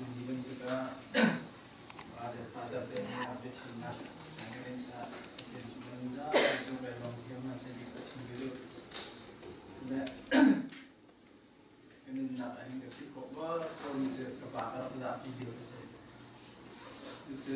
Ni bantuk ah pa le father te nih a biachimnak changin sa Pathian cung in za cu kai lawm thiam hna seh ti ka chim ve duh. Le ka nunnak ah hin ka philh khawh bak ko mi cu ka pa ka rak zahpi lio ka si. Cucu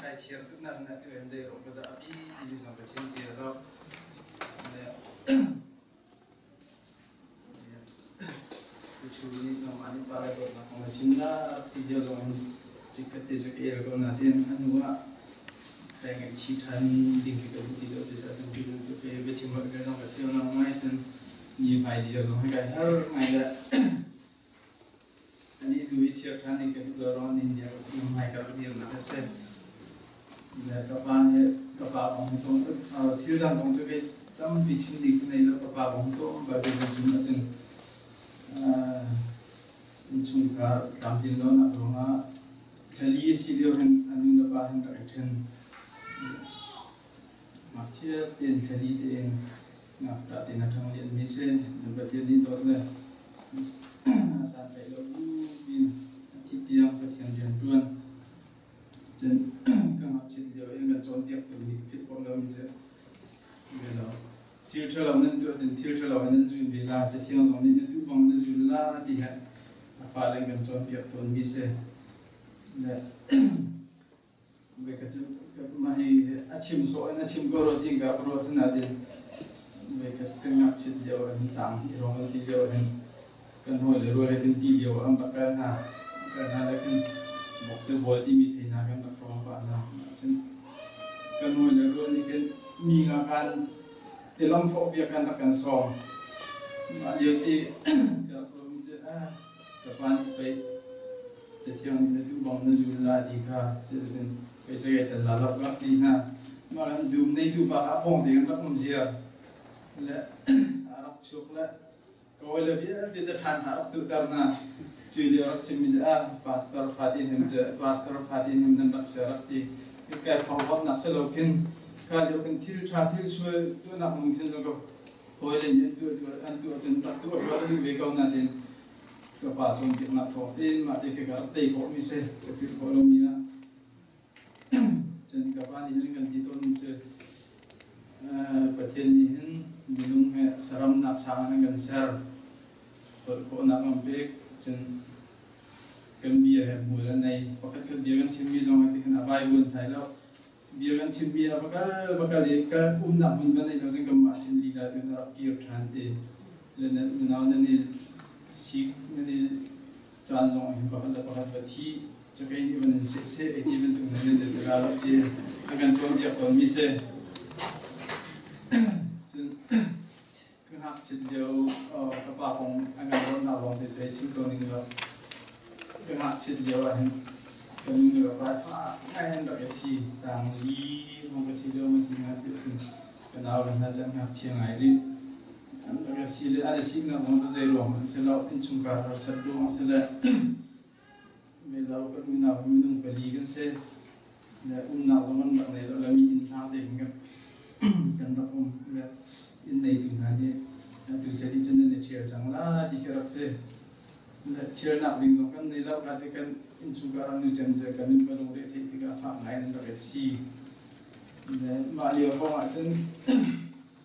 kai thiam tuk nak in atu hin zei ruang ka zahpi timi zong ka chim ti lo. Le Cu nih nangmah nih pa le dawtnak kong na chim la ti lio zong in chikkhat te cu ka el ko nain a hnu ah kai ngaihchih ṭhan ding khi ka duh ti lo. Cucaah cun tu bantuk hi biachim holh ka zong ka thiam lo ngai cun mi hmai dir zong hi kai har ngai le anih tu i chiar ṭhan ding ka duh lo ruang nih nia hmai ka rak dirnak a si. Le ka pa nih ka pa kong hi thil dang kong cu kei tampi chim ding ka nei lo. Ka pa kong tlawmpal te kan chim ahcun innchungkhar tlamtlin lonak ruangah thlali a si lio hin a nu le pa hin rak i ṭhen. Ngakchia tein thlali tein ngakṭah tein a ṭhang lianmi si. Pathian nih dawt le a santlaih lo bu in a thih tiang Pathian rian ṭuan. Cun ka ngakchit lio in kan cawnpiaktu nih philh khawh lomi cu lo. Thil ṭhalo nan tuah cun thil ṭhalo in nan zun ve la, Cathiang zong nih na duh bang na zun la ti he a fale kan cawnpiak tawnmi si. Le Voikhat cu mah hi a chim sawh in a chim ko rua ti ka rak ruah asinain voikhat kan ngakchit lio ah hin tang hi rong a si lio ah hin kan hawi le rual he kan ti lio ah an rak kal hna. Kal hna le kan vokte bual timi thei hna kan rak hrawng pah hna. Cun kan hawi le rual nih khin mi nga kan tilam fawh bia kan rak kan sawm. Mah lio ti ka rak ruahmi cu ah ka pa nih pei Cathiang nih na duh bang na zul la ti kha cuticun kei cu kai tel la lo ka ti hna. Mah kan dum neitu pa kha pawng te kan rak um ziar. Le a rak chuak le ka hawi le vialte cu ṭhan hna rak tuhter hna. Cu lio rak chimmi cu ah pastor fatin him cu pastor fatin him nan rak sia rak ti. Kai phorhlawtnak si lo khin kha lio khin thil ṭha thil sual tuahnak lungthin zong ka hawi le nih an tuah an tuah cun rak tuah ka duh ve ko nain Ka pa cawnpiaknak thawng tein mah te khi ka rak tei khawhmi si, ka philh khawh lomi ah. Cun ka pa nih hin kan ti tawnmi cu Pathian nih hin minung he saramnak sang in kan ser. Holh khawhnak an pek. Cun kan bia he hmual an nei. Pakhat khat bia kan chimmi zong hi tikhin a vaivuan thai lo. Bia kan chimmi ah va kal va kal i kal umnak hmun va neih lo cun kanmah sin lila tu na rak kir ṭhan ti le nan unau nan i sik nan i caan zong hin pakhat le pakhat va thi cakei nih van in seh seh ei ti bantuk nan in ti la lo ti a kan cawnpiak tawnmi si. Cun ka ngakchit lio ka pa kong a ngan ruahnak lawng te cu hei chim ko ning law ka ngakchit lio ah hin ka nu le ka pa fa ngai an rak i si tang li hong ka si lio ma si nga cu ka nau le hna cu an ngakchia ngai rih an rak i si le an i siknak zong cu zei ruang an si lo innchungkhar harsat ruang si le Melo kan unau minung pali kan si. Le umnak zong an rak nei lo le mi inn hlang te hin kan rak um. Le inn neitu hna nih atu tle dih cun nan i ṭhial cang la ti khi rak si. Le ṭhialnak ding zong kan nei lo ka ti kan innchungkhar ah nu cem cu kan nu ka lungre theih tikah fak ngai in rak i si. Le mah lio kong ah cun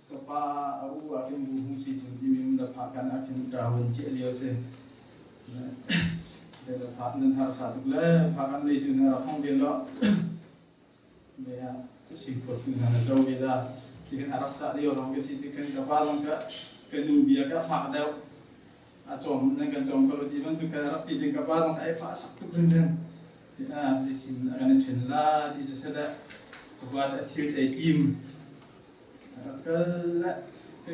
ka pa a u ah khin bu hung si cun timi um la phah kan ah khin ṭa hun ciah lio si. Le phak nan harsa tuk le phak an leitu na rak hong ve lo. Me ah singkhaw tu hna na co ve da. Ti kan rak cah lio lawng ka si ti kan ka pa zong ka ka nu bia ka fak deuh. A cawm nan kan cawm ko lo ti bantuk kan rak ti ding ka pa zong ai fah sak tuk rin rin. Ti ah sin a kan ṭhen la ti cu seh ka pa cu a thil cei tim.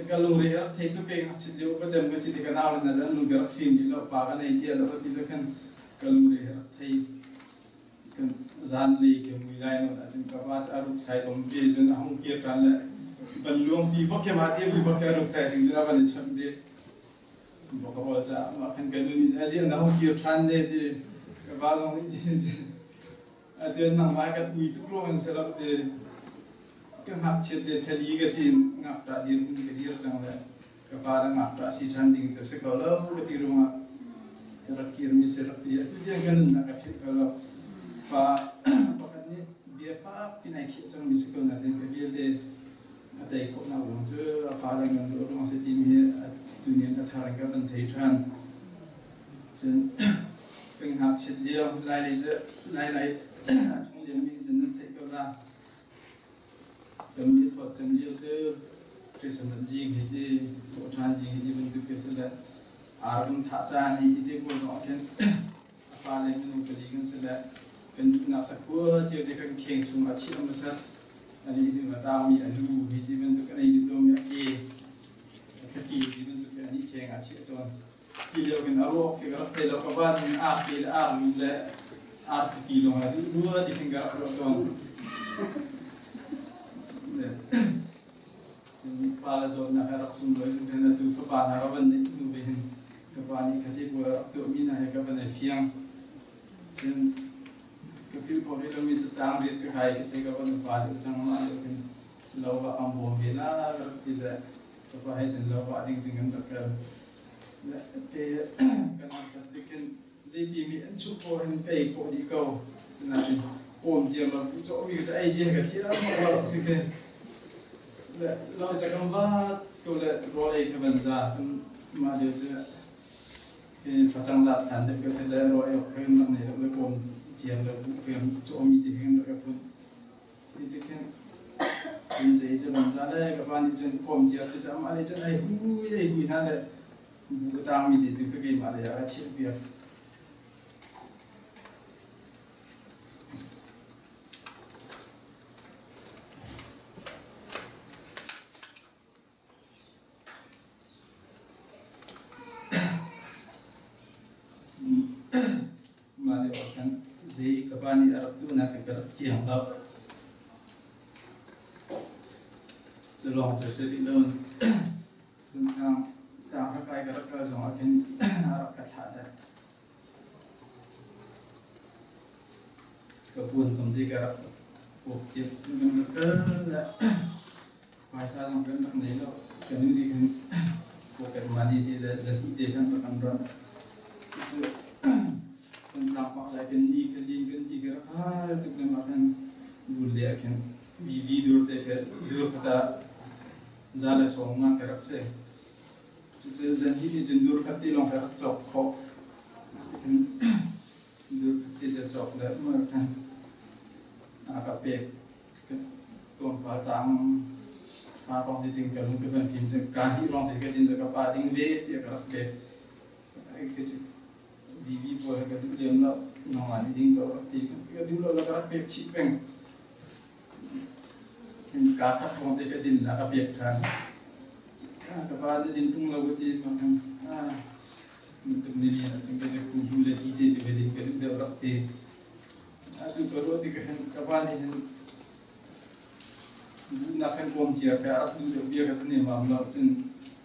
Ka lungre rak thei tuk ke ngakchit lio ka cem ka si ti ka nau le na zan lung ka rak fim rih lo pa ka nei ti lo ka ti le khan ka lungre rak thei kan zan lei ke mui lai no da cun ka pa cu a ruk sai tom pe cun a hung kir tan le ban luang pi bak ke ma ti bi bak ke ruk sai chung cun a van i chawnh ve bok ka hol ca ma khan ka nu nih azi na hung kir than ne ti ka pa zong nih ti atian nangmah kan ui tuk ruang in si lo ti ka ngakchiat le thlali ka si ngakṭah dir ka dir cang le ka fa le ngakṭah si ṭhan ding cu si ko lo ka ti ruangah. Ka rak kirmi si rak ti. Atu tiang ka nunnak ka philh kho lo. Pa pakhat nih bia fak pin ai khih cangmi si ko nain ka vialte a tei khawhnak zong cu a fa le ngan ruah ruang si timi hi tunian a thar in ka van thei ṭhan. Cun kan ngakchiat lio lai lei cu lai lai a ṭhang liomi nih cun nan theih ko la. Kan i thawt cem lio cu Christmas zing hi ti thawhṭhan zing hi ti bantuk khi si le ar kan thah caan hi ti te pawl zong ah khin a fale minung pali kan si le kan duhnak sakhua cio te kan kheng chung ah chiah hmasat an i hnu a taangmi a lu hi ti bantuk an ei duh lomi a ke a thlaki ti bantuk hi an i kheng ah chiah tawn. Hi lio khin a ruak khi ka rak thei lo ka van in ar ke le ar lu le ar thlaki lawng a duh rua ti khin ka rak ruah tawn. Cun pa le dawtnak he rak sunglawi in khan atu fapa hna ka van neih hnu ve hin ka pa nih khati pawl a rak tuahmi hna he ka van i fiang. Cun ka philh khawh rih lomi cu tang riat ka kai ka si ka van upa deuh cang mah lio khin lo va ang bawm ve la ka rak ti le ka pa he cun lo vah ding cun kan rak kal. Te kan an sat tik hin zeiti mi an chuh khawh hin ka ei khawh dih ko. Sinain pawm ciam lo pu cawh mi cu ei cia ka thiam bak lo ti khi. Le lo ca kan vat ko le rawl ei kha van za kan mah lio cu facang zat hlan deuh ka si le rawl ei awk kha rak nei lo le pawm ciam le bu khem cawh mi ti hin rak ka funh. Ti tik hin cun zei cu van za le ka pa nih cun kawm cia te cu amah nih cun ei hui ei hui hna le bu ka tangmi te tu kha keimah lei ah a chiah piak. Mah lio ah khan zei ka pa nih a rak tuahnak hi ka rak fiang lo. Cu lawng cu si rih lo. Tuntang tang ka kai ka rak kal zong ah khin a rak ka thlah dek. Ka puan tom te ka rak puk piak. Kan rak kal le Phaisa zong kan rak nei lo. Ka nu nih khan pocket money ti le zahnih te khan rak kan rawnh. Cucu kan tlangpak lai kan ni kan lin kan ti ka rak hal tuk le mah khan bul le ah khin VV dur te kha dur khat ah za le sawm nga ka rak si. Cucu zahnih nih cun dur khat ti lawng kha rak cawk khawh. Tikhin dur khat ti cu cawk le mah khan a ka pek. Tlawmpal tang hna kong si ting ka lung ka van fim cun ka hnih lawng te ka din le ka pa ding ve tiah ka rak pek. Ka cu VV pawl ka duh lem lo nangmah nih ding ko rak ti ka duh lo ka rak pek chih peng. Ka khat lawng te ka din la ka pek ṭhan. Ka pa na din ṭung lo ka ti ma khan tuk ni li na cun ka cu khu hlu le ti te te ka din ka duh deuh rak ti. Atu ka ruah tik ah hin ka pa nih hin duhnak kan kawm cia ka rak duh deuh bia ka si nemmam lo cun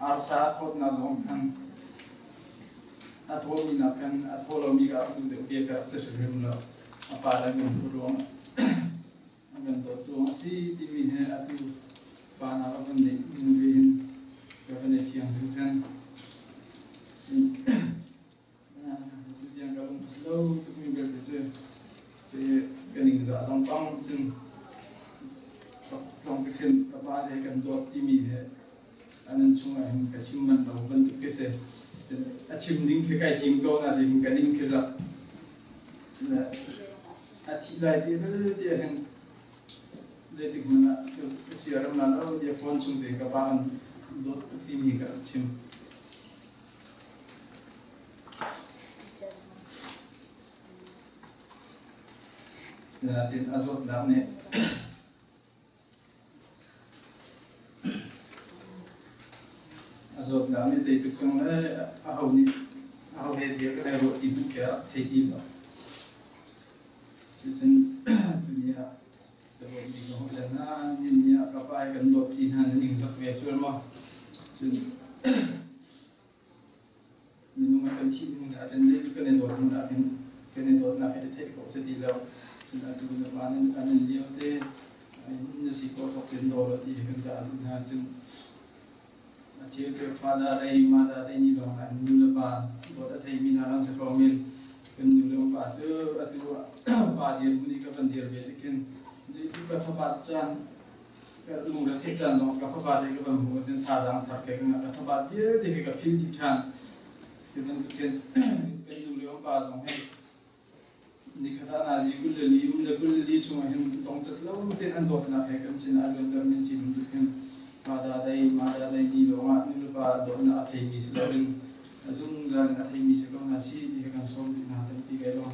arsa a thawtnak zong khan a thawmi nak khan a thaw lomi ka rak duh deuh bia ka rak si hrimhrim lo. A pa le kan phu ruang an kan dawt ruang a si timi he atu fa na ka van neih nu hin ka van i fiang hringhran. Tutiang ka lungput lo tukmi belte cu ka ningzah zong pang cun tlawng khin ka pa le kan dawt timi he an nun chungah hin ka chim manh lo bantuk khi si. Cun a chim ding khi kai tim ko nain ka ning khi zak. A thih lai ti vialte hin zeitik hmanh ah ka siaram la lo tiah phone chung te ka pa kan dawt tuk timi ka rak chim. Sinain a zawtnak nih a zawtnak nih tei tuk cang le aho nih aho he bia kan i ruah ti hmanh khi a rak thei ti lo. Cucun tuni ah dawtmi ka hawile hna nin nih ah ka pa he kan dawt ti hna na ningzak ve sual maw? Cun Minung a kan thih hnu ahcun zeitluk kan i dawt hnu ahkhin kan i dawtnak hi i theih khawh si ti lo. Cun atu na pa nih a nun lio te na si khawh tawk tein daw law ti hi kan cah duh hna. Cun A cheu cu father day, mother day ni lawng ah nu le pa dawt a theimi hna kan si ko men. Kan nu le pa cu atu pa dirhmun i ka van dir ve tikhin zeiti ka thabat caan ka lungre theih caan zong ka fapa te ka van hmuh ahcun thazaang thar ke ka ngah, ka thabat vialte khi ka phil dih ṭhan. Cu bantuk khin kan nu le pa zong hi nikhat ah nazi 24 um le 24 chungah hin dongcat lo tein an dawtnak he kan sin ah luanter min si bantuk hin father day, mother day ni lawngah nu le pa dawtnak a theimi si loin a zungzal in a theimi si ko hna si ti kha kan sawm dih hna tampi kai lawm.